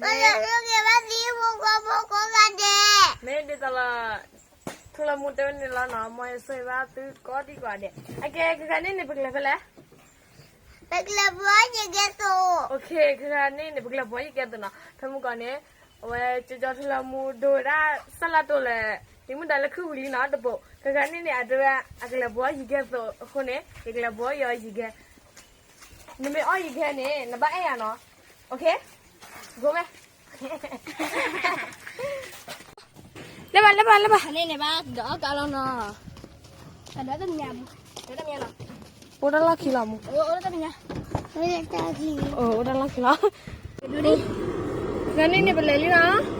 ယဆိၣ်ဂ့ၤဘၣ်သုဖိဃီဖိကိးဂၤဒဲး. မ့ၢ်ဒ်သိးလီၤ, ထူလၢမူတဲဝဲန့ၣ်လီၤနီၤ, မ်ယဆိၣ်ဂ့ၤဘၣ်သုကိးဒံကိးဂၤဒဲး. အကဲ ခဲခါန့ၣ်န့ၣ်ပကလဲၤဖဲလဲၣ်. ပကလဲၤဘှီယံၤကဲသိး. ခဲခါန့ၣ်န့ၣ် ပကလဲၤဘှီယံၤကဲသိးနီၤ, ဖဲမုၢ်ကီၢ်န့ၣ် အဝဲကၠီကၠီထူလၢမူဒိဝဲဒၣ် စၢ်လၢ်တိၢ်လၢ ယမုၢ်ဒါလၢခုၣ်ဝံၤလံနီၤတပိၤ. ခဲခါန့ၣ်န့ၣ် အတဲဝဲ အကလဲၤဘှီယံၤကဲသိးအဃိန့ၣ် ယကလဲၤဘှီယံၤကဲ. နမ့ၢ်အီၣ်ယံၤကဲန့ၣ် နဘၣ်အဲၣ်ယၤနီၤ. လဲၤဘၣ် လဲၤဘၣ် လဲၤဘၣ်. န့ၣ်န့ၣ်ဘၣ် ဒီးအီၣ်ကါလီၤနီၤ. အိၣ်တၢ်လီၢ်ခံလီၤမူ, အိၣ်တၢ်လီၢ်ခံလီၤ. ခဲန့ၣ်န့ၣ်ပလဲၤလံနီၤ.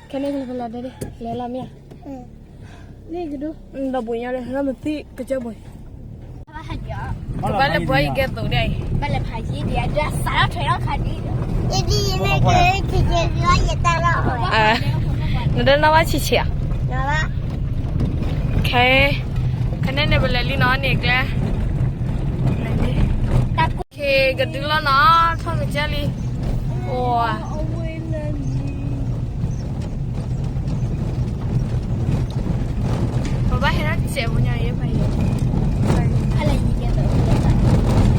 ခဲန့ၣ်ပလဲၤလီၤဒဲဒၣ် လဲၤလီၤမ့ၢ်ဧါ. ဒီးဘိညါလၢမသံၣ်ကစၢၢ်ဘိ, ကဘၣ်လဲၤဘှီယံၤကဲသိးဒဲးအံၤ. နဒၢနီၣ်ဘၣ်ဆံးဆံးဧါ. ခဲ, ခဲန့ၣ်န့ၣ်ပလဲၤလံနီၤန့ၣ်ကျဲ. ခဲကဒုလီၤနီၤ, ထီၣ်ကစၢၢ်လံ. အိၣ် ပဘၣ်ဟဲဒၣ်စဲးဖိညါအံၤဖးယံၤ,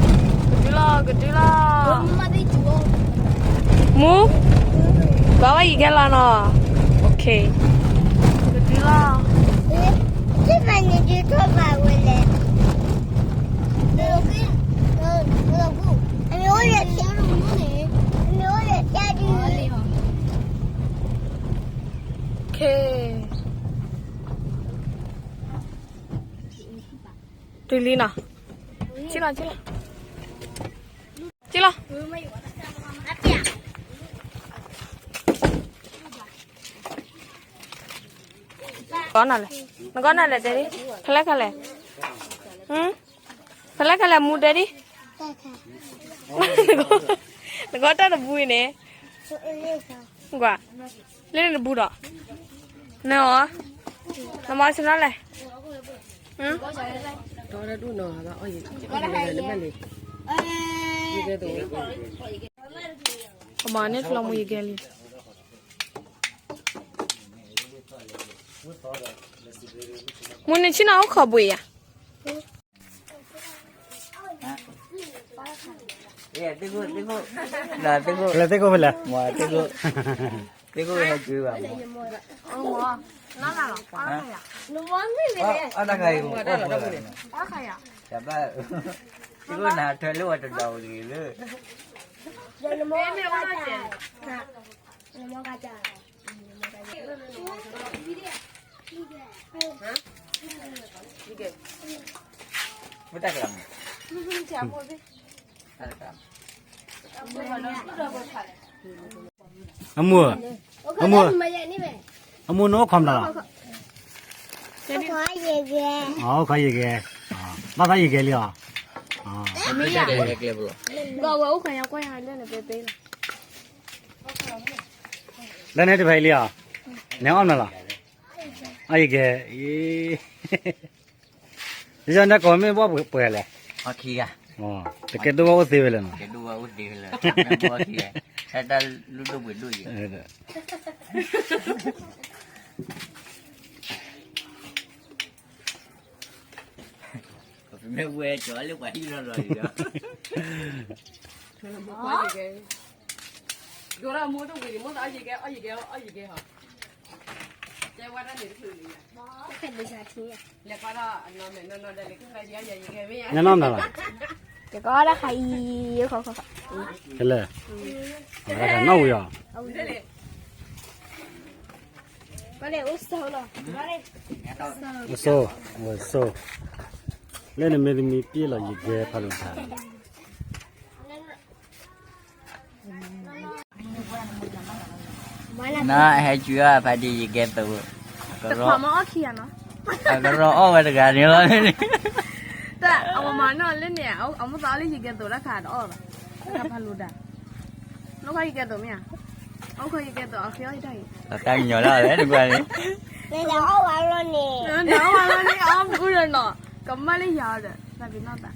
ကဒုလီၤ ကဒုလီၤ. မူ, ဘၣ်ဝဲယံၤကဲလီၤနီၤ. ကဒုလီၤ. ကဲ, တုၤလံနီၤ, ကလီၤ, ကလီၤ, ကလီၤ. ကိးနၤလဲၣ်, နကိးနၤလဲၣ်တဲဒၣ်, ဖဲလဲၣ်ခါလဲၣ်, ဖဲလဲၣ်ခါလဲၣ်မူတဲဒၣ်, နကိးတၢ်တဘူအံၤန့ၣ်, ကွၢ်, လၢန့ၣ်တဘူဒီး, နအီၣ်, နမၤဆူၣ်နီၤလဲၣ်, ကမၤန့ၢ်ဖျီမူယကဲလံ. မူန့ၣ်ဆ့ၣ်နီၤအိၣ်ခိးဘှံးယၤ. လဲၤသ့ၣ်ကိၣ်ဖဲလဲၣ်, သ့ၣ်ကိၣ်ဟဲက့ၤဘၣ်, အတၢ်ခါအံၤ, သ့ၣ်ကိၣ်နၤထွဲလၢဝဲတဒီးတဂ့ၤလၢ, မတၤကလၤမူ, အမူ, အမူ, အမူနအိၣ်ခိးမတၤလီၤ, အိၣ်ခိးယကဲ, ဘၣ်သးယကဲလံအီၤ, လၢန့ၣ်တဖဲအံၤလံအီၤ, နအီၣ်မတၤလီၤ, အီၣ်ယကဲ, ယနၢ်ကိးမ့ၢ်ဘၣ်ပှဲၤလဲၣ်, တကဲဒိၣ်ဘၣ်အိၣ်သ့ဝဲလဲၣ်နီၤ, တၢ်လူၢ်ဒိၣ်ပှ့ၤဒိၣ်ယဲ, မ့ၢ်ဝဲကၠီလၢပှၤဟံၣ်လီၤလီၤအံၤဒီး, ဒိၣ်ထီၣ်မူတဝံၤန့ၣ် မိၢ်သးအီၣ်ယကဲ အီၣ်ယကဲ အီၣ်ယကဲဟီ, တဲဝဲဒၣ်န့ၣ်တချုးလံ, လဲၤကွၢ်ထီၣ်အနီၢ်မဲာ်နီၢ်နီၢ်ဒီးလၢကဖျါယၤယၤယကဲမ့ၢ်ယၤ, နနီၢ်မတၤလီၤ, တကီတၢ်ခါအံၤ, ဖဲလဲၣ်, နီၢ်ဝံၤအီၤ, အစိ, အစိ, လၢနမ့ၢ်သမံသံလီၤယကဲဖးလိာ်သး, နဟဲကွံာ်အီၣ်ဖးဒံးယကဲသိး, တခွးမ့ၢ်အီၣ်ခံဂၤနီၤ, အကရီအီၣ်ဝဲတဂၤန့ၣ်လီၤ, တၢ်အဝဲမၤနီၢ်လၢန့ၣ် အမိၢ်သးအီၣ်လၢယကဲသိးတၢ်ခါတအီၣ်ဘၣ်, တၢ်ဖးလိာ်တၢ်, နအိၣ်ခိးယကဲသိးမ့ၢ်ဧါ, အိၣ်ခိးယကဲသိးအီၣ်ခံအီၣ်ယတၢ်အံၤ, တၢ်ကညီၤလီၤလၢနကွၢ်န့ၣ်, နအီၣ်ဝဲလီၤန့ၣ်, နအီၣ်ဝဲလီၤန့ၣ် အီၣ်မ့ၢ်အူဒီးနီၤ, ကမၣ်လၢယၤဒီး သးပ့ၤနီၣ်သး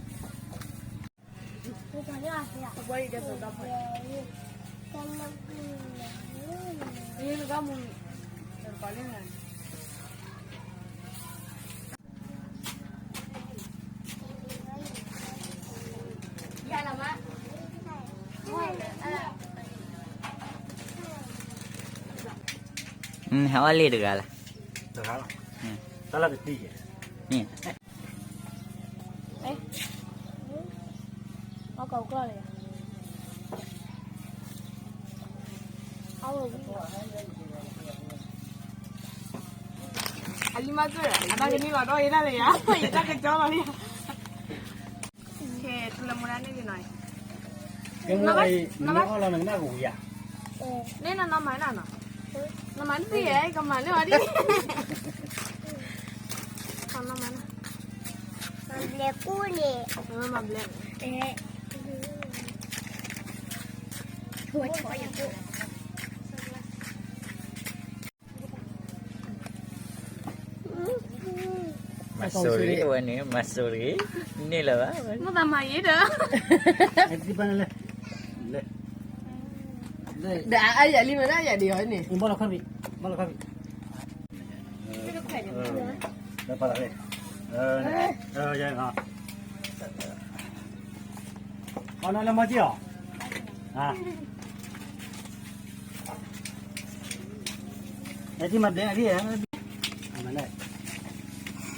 ဟဲအီၣ်လံတဂၤလၢ်, တဂၤလီၤ, တၢ်လၢတတံၢ်ယဲၢ်, အီၣ်ကီးကျီၢ်လံ, အလံမၤကၢၢ် အတၢ်ကန့ၢ်လီၤဒီးယတၢ်လၢယၤ, ယတၢ်ကကၠီလီၤလံ, ကဲ ထူလၢမူဒၣ်န့ၣ်လံနီၤ, နမ့ၢ်အီၣ်လီၤနကနၣ်ကဝံၤယၤ, န့ၣ်နနီၤမၤနၤနီၤ, နမၤန့ၣ်ယဲၢ် ကမၤန့ၢ်အီၤဒ်, နမၤနၤ, မၤဘျဲၣ်ကူန့ၣ်, မၤဘျဲၣ်, မၤစိၤတဂ့ၤ ဝဲန့ၣ် မၤစိၤတဂ့ၤ, န့ၣ်လၢၤဘၣ်, မ့ၢ်သးမၤယံၤဒီး, ဒီးအယၤလံမ့ၢ်ဒၣ် ယၤဒံးဟီန့ၣ်, ဘၣ်လီၤခီၣ်ဖံး, ဘၣ်လီၤခီၣ်ဖံး, လၢပာ်လီၤ, ယၤနီၤ, အီၣ်နီၤလၢမီၢ်ကံၢ်အီၤ, အထံမၤဘျဲၣ်အထံ, မၤယိၤ,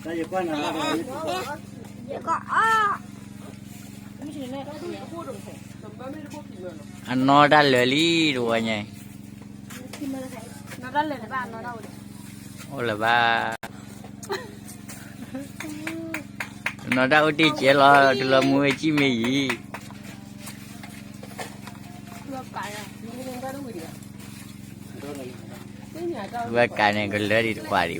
တၢ်ယကွၢ်နၤ, အနီၢ်တၢ်လၢာ်လံတဝီညါ, အိၣ်လၢၤဘၣ်, နီၢ်တၢ်အိၣ်တ့ၢ်ကဲလီၤ ထူလၢမူဝဲကံၢ်မ့ၢ်ယံၤ, ဝဲကးန့ၣ် ကလၢဒံးတပှၤဒံးဘၣ်ဒီး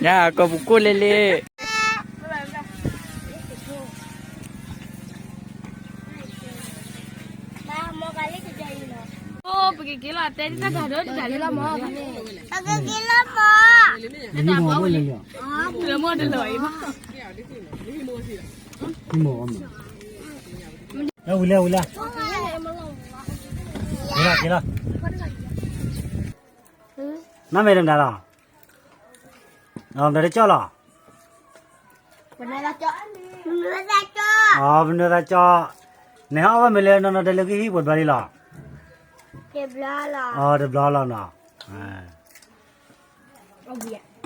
ညါ ကီၢ်ပူၤကိၣ်လဲၣ်လဲၣ်. အိ ပကက့ၤလီၤ တဲတၢ်တၢ်ဒီးတၢ်လီၤမၢ်, ပကက့ၤလီၤမၢ်, တၢ်ပှၤဝဲလဲၣ်, တလၢမၢ်တလၢအံၤဘၣ်, ဝံၤလၢ ဝံၤလၢ, က့ၤလီၤ က့ၤလီၤ, နမ့ၢ်တမတၤလီၤ, မတၤတကၠီၣ်လီၤ, ပနွဲသးကၠီ, နဟဲအီၣ်ဝဲမ့ၢ်လၢနီၢ်နီၢ်တလၢကဟံၣ်ပှဲၤဘျီလံလီၤ, တဘျီလီၤနီၤ,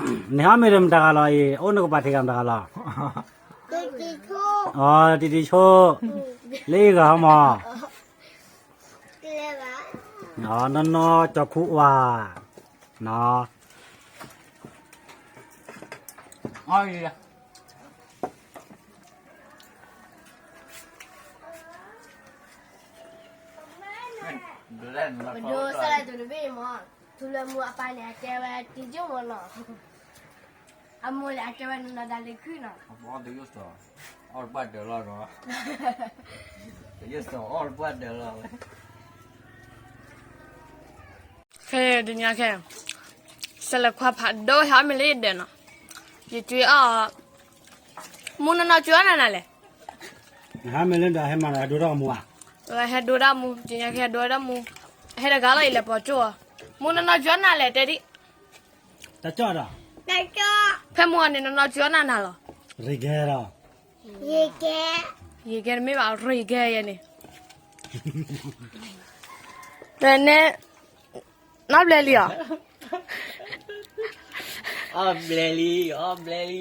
နဟဲအီၣ်မ့ၢ်တမတၤဂၤလီၤအံၤ အိၣ်နကပၤထံးဂၤမတၤဂၤလီၤ, တံတံဆိ, လၢအံၤဂၤဟီမး, နီၢ်နီၢ်ကၠီၤခူအွၤ, နီၢ် ပဒိစဲလၢတုၤတဘ့ၣ်မး, ထူလၢမူအပၢ်န့ၣ် အကဲဝဲတံၤကၠိမးနီၤ, အမိၢ်န့ၣ် အကဲဝဲနီၢ်နီၢ်တၢ်လၢခုနီၤ, အီၣ်တပှၢ်ဒၢးလီၤနီၤ, ယစီၤအီၣ်တပှၢ်ဒၢးလီၤဝဲ. ခဲဒုးညါခဲ, စဲးလၢခွါဖးဒိၣ်ဟဲအီၣ်မ့ၢ်လၢယဒၢးနီၤ, ယကၠွံအီၣ်, မူနီၢ်နီၢ်ကၠွံအီၣ်နၤနၤလဲၣ်, ဟဲမ့ၢ်လၢဒၢးဟဲမၤဒီးဟဲဒိတၢ်မူဧါ, ဟဲဒိတၢ်မူ, ယညါခဲဒိတၢ်မူ, ဟဲတဂၤလီၤအံၤလဲၤပိာ်ကၠိအီၤ, မူနီၢ်နီၢ်ကၠွံအီၣ်နၤလဲၣ်တဲဒ်, တၢ်ကၠီၣ်ဒီး, ဖဲမူအီၤန့ၣ် နီၢ်နီၢ်ကၠွံအီၣ်နၤနၤလီၤ, ရ့ကဲဒီး ယကဲတမ့ၢ်ဘၣ် ရ့ကဲယဲန့ၣ်, တန့ၣ်, နီၢ်ဘျဲလံအီၤ, အီၣ်ဘျဲလံ အီၣ်ဘျဲလံ,